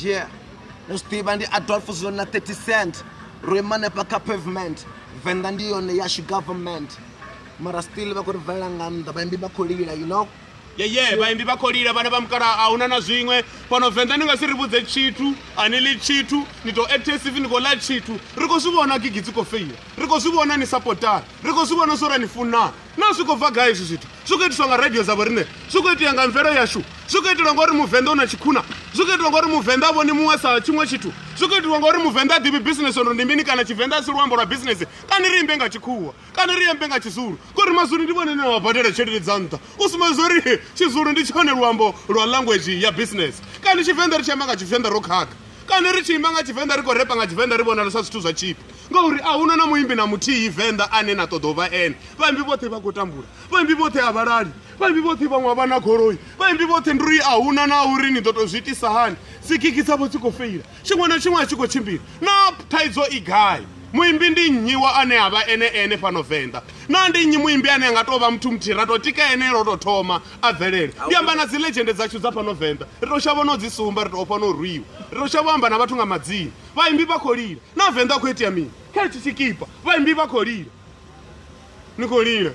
Yeah, ni zwi ḓivha ndi Adolf Zulu na 30 Cent, ro ima hanefha kha pavement. Venḓa ndi yone yashu government, mara still vha khou ri valela nga nnḓa. Vhaimbi vha khou lila, you know. Yeye, vhaimbi vha khou lila, vhana vha mukala, a huna na zwiṅwe fhano Venḓa. Ni nga si ri vhudze tshithu, a ni ḽi tshithu, ni tou actesive, ni khou ḽa tshithu. Ri khou zwi vhona gigi dzi khou feila, ri khou zwi vhona ni sapotana, ri khou zwi vhona zwo ra ni funana. Na zwi khou bva gai hezwi zwithu? Zwi khou itiswa nga radio dza vhoriṋe? Zwi khou itea nga mvelo yashu? Zwi khou itelwa ngori Muvenḓa u na tshikhuna? Zwi khou itelwa ngori Muvenḓa a vhoni muṅwe sa tshiṅwe tshithu? Zwi khou itelwa ngori Muvenḓa a ḓivhi business uri ndi mini, kana Tshivenḓa a si luambo lwa business? Kani ri imbe nga Tshikhuwa, kani ri imbe nga Tshizulu, ngori Mazulu ndi vhone ne vha badela tshelede dza nṱha, u sumbedza uri Tshizulu ndi tshone luambo lwa language ya business? Kani Tshivenḓa ri tshi amba nga Tshivenḓa ro khakha? Kani ri tshi imba nga Tshivenḓa, ri khou repa nga Tshivenḓa, ri vhonala sa zwithu zwa tshipi? Ngauri a huna na muimbi na muthihi Venḓa ane na ṱoḓa u vha ene. Vhaimbi vhoṱhe vha khou tambula, vhaimbi vhoṱhe a vha lali, vhaimbi vhoṱhe vhaṅwe a vha na goloi, vhaimbi vhoṱhe ndi uri a huna na uri ni ḓo tou zwi itisa hani. Dzigigi dzavho dzi khou feila, tshiṅwe na tshiṅwe a tshi khou tshimbila. Na thaidzo i gai? Muimbi ndi nnyi wa ane a vha ene ene fhano Venḓa? Na ndi nnyi muimbi ane a nga tou vha muthu muthihi ra tou tika ene lwo tou thoma a bvelele? Ndi amba na dzi legend dzashu dza fhano Venḓa, ri tou shavha no dzi sumba, ri tou ofha no rwiwa, ri tou shavha u amba na vhathu nga madzina. Vhaimbi vha khou lila. Na Venḓa khou itea mini kha itshi tshikipa? Vhaimbi vha khou lila, ni khou lila.